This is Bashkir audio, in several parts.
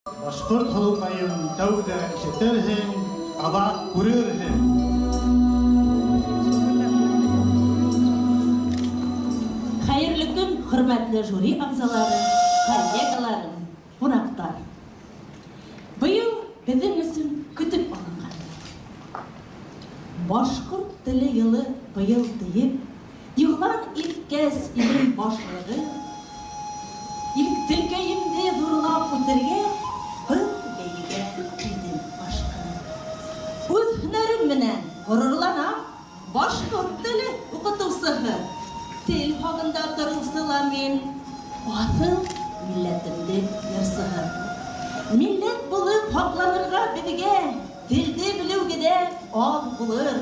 Башҡорт һылыуҡайын тәүҙә ишетерһең, аҙаҡ күрерһең. Хәйерле көн, хөрмәтле жюри ағзалары, коллегаларым, ҡунаҡтар. Быйыл беҙҙең өсөн көтөп алынған Башҡорт теле йылы быйыл тейеп, иғлан иткәс илем башлығы, телкәйемде ҙурлап үтергә был бәйгегә килдем ашҡынып. Үҙ һөнәрем менән ғорурланам, башҡорт теле уҡытыусыһы, тел һағында тороусы ла мин, аҫыл милләтемдең йырсыһы. Милләт булып һаҡланырға беҙгә телде белеү генә аҙ булыр.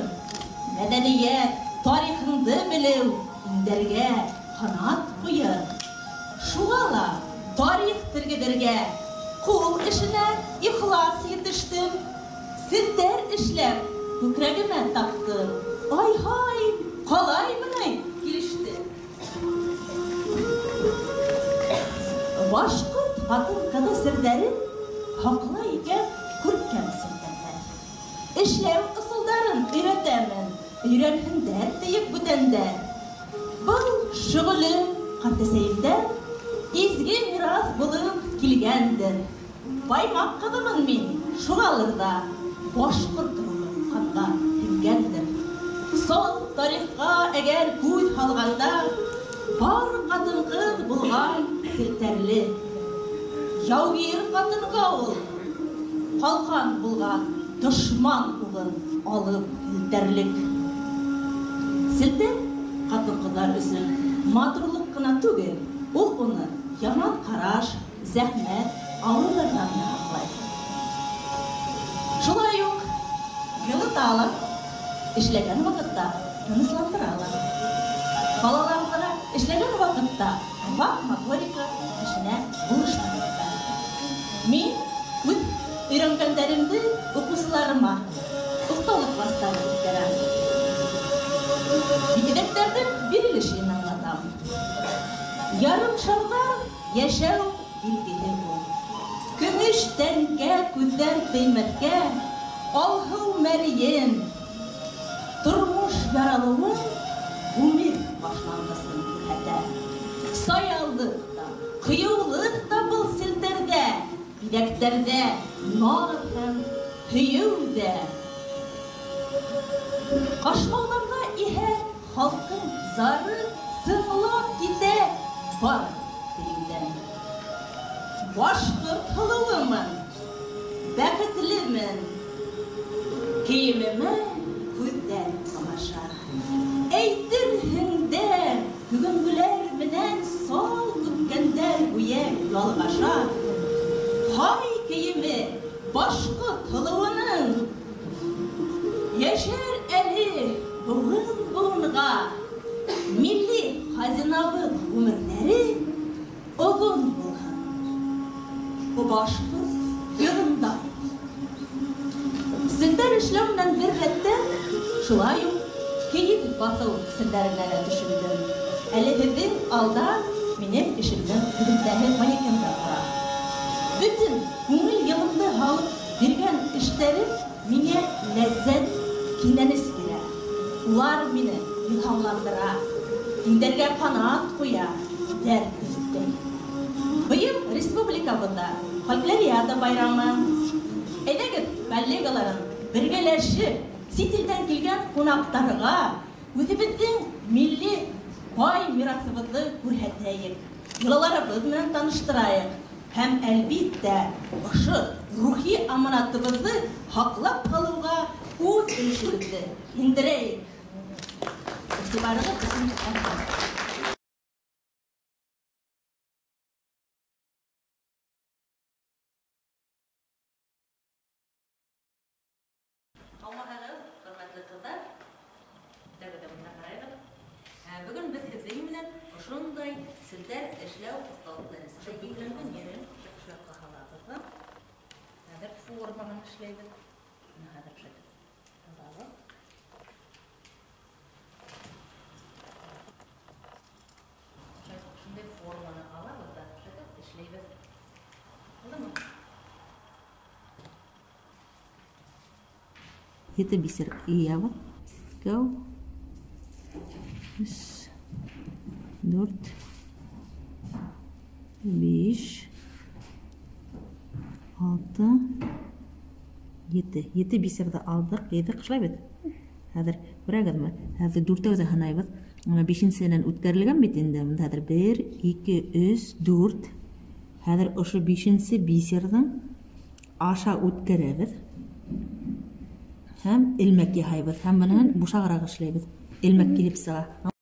Мәҙәниәт, тарихыңды белеү индәргә ҡанат ҡуйыр. Шуға ла тарих тергеҙергә ҡул эшенә ихлас етештем. Селтәр эшләп күкрәгемә таҡтым. Ай-һай, ҡалай бынай килеште. Башҡорт ҡатын-ҡыҙы серҙәрен һаҡлай икән күркәм селтәрҙәр. Эшләү ысулдарын өйрәтәмен, өйрәнһендәр тейеп бүтәндәр. Был шөғөлөм ҡартәсәйемдән изге мираҫ булып килгәндер. Баймаҡ ҡыҙымын мин, шуғалыр ҙа башҡорт рухы ҡанға һеңгәндер. Сол тарихҡа әгәр күҙ һалғанда, бар ҡатын-ҡыҙ булған селтәрле. Яугир ҡатынға ул ҡалҡан булған дошман уғын алып һелтәрлек. Селтәр ҡатын-ҡыҙҙар өсөн матурлыҡ ҡына түгел, ул уны яман ҡараш, зәхмәт, ауырыуҙарҙан да һаҡлай. Шулай уҡ йылыта ла, эшләгән ваҡытта тынысландыра ла. Балаларға эшләгән ваҡытта ваҡ моторика эшенә булышлыҡ итә. Мин үҙ өйрәнгәндәремде уҡыусыларыма оҫталыҡ кластары үткәрәм. Бигерәктәрҙең бирелешен аңлатам. Ярым шарҙар йәшәү билгеһе ул. Көмөш тәңкә күҙҙәр теймәҫкә, алһыу мәрйен, тормош яралыуын ғүмер башланғысын күрһәтә. Саялыҡ та, ҡыйыулыҡ та был селтәрҙә, биҙәктәрҙә наҙ һәм һөйөү ҙә. Ҡашмауҙарҙа иһә халҡың зары сыңлап китә бар тейеүҙән. Башҡорт һылыуымын, бәхетлемен, кейемемә күҙҙәр тамаша. Әйтерһең дә, бөгөнгөләр менән сал үткәндәр гүйә ялғаша. Һай кейеме башҡорт һылыуының йәшәр әле быуын-быуынға. Милли хазинабыҙ ғүмерҙәре оҙон булһын. Башҡорт йырындай. Селтәр эшләү менән бер рәттән шулай уҡ кейеҙ баҫыу серҙәренә лә төшөндөм. Әле һеҙҙең алда минең эшемдең һөҙөмтәһе манекенда тора. Бөтөн күңел йылымды һалып биргән эштәрем миңә ләззәт, кинәнес бирә. Улар мине илһамландыра, иңдәргә ҡанат ҡуя, дәрт өҫтәй. Быйыл республикабыҙҙа фольклориада байрамы. Әйҙәгеҙ, коллегаларым, бергәләшеп, сит илдән килгән ҡунаҡтарға үҙебеҙҙең милли бай мираҫыбыҙҙы күрһәтәйек, йолаларыбыҙ менән таныштырайыҡ һәм әлбиттә ошо рухи аманатыбыҙҙы һаҡлап ҡалыуға үҙ өлөшөбөҙҙө индерәйек. Иғтибарығыҙ өсөн рәхмәт. Һаумыһығыҙ, хөрмәтле ҡыҙҙар. Тәүҙә бында ҡарайбыҙ. Бөгөн беҙ һеҙҙең менән ошондай селтәр эшләү оҫталыҡ дәресендә йөкләнгән ерен ошо яҡҡа һалабыҙ ҙа. Хәҙер форманан эшләйбеҙ. Бына хәҙер һалабыҙ. Шундай форманы алабыҙ ҙа, эшләйбеҙ. Булдымы? Ете бисер йыябыҙ. Икәү, өс, дүрт, биш, алты, ете. Ете бисерҙе алдыҡ, йыйҙыҡ, шулай бит? Хәҙер күрәгеҙме? Хәҙер дүртәүҙе һанайбыҙ. Бына бишенсенән үткәрелгән бит инде. Бында хәҙер бер, ике, өс, дүрт. Хәҙер ошо бишенсе бисерҙең аша үткәрәбеҙ. Һәм элмәк яһайбыҙ. Һәм бынан бушағыраҡ эшләйбеҙ. Элмәк килеп сыға.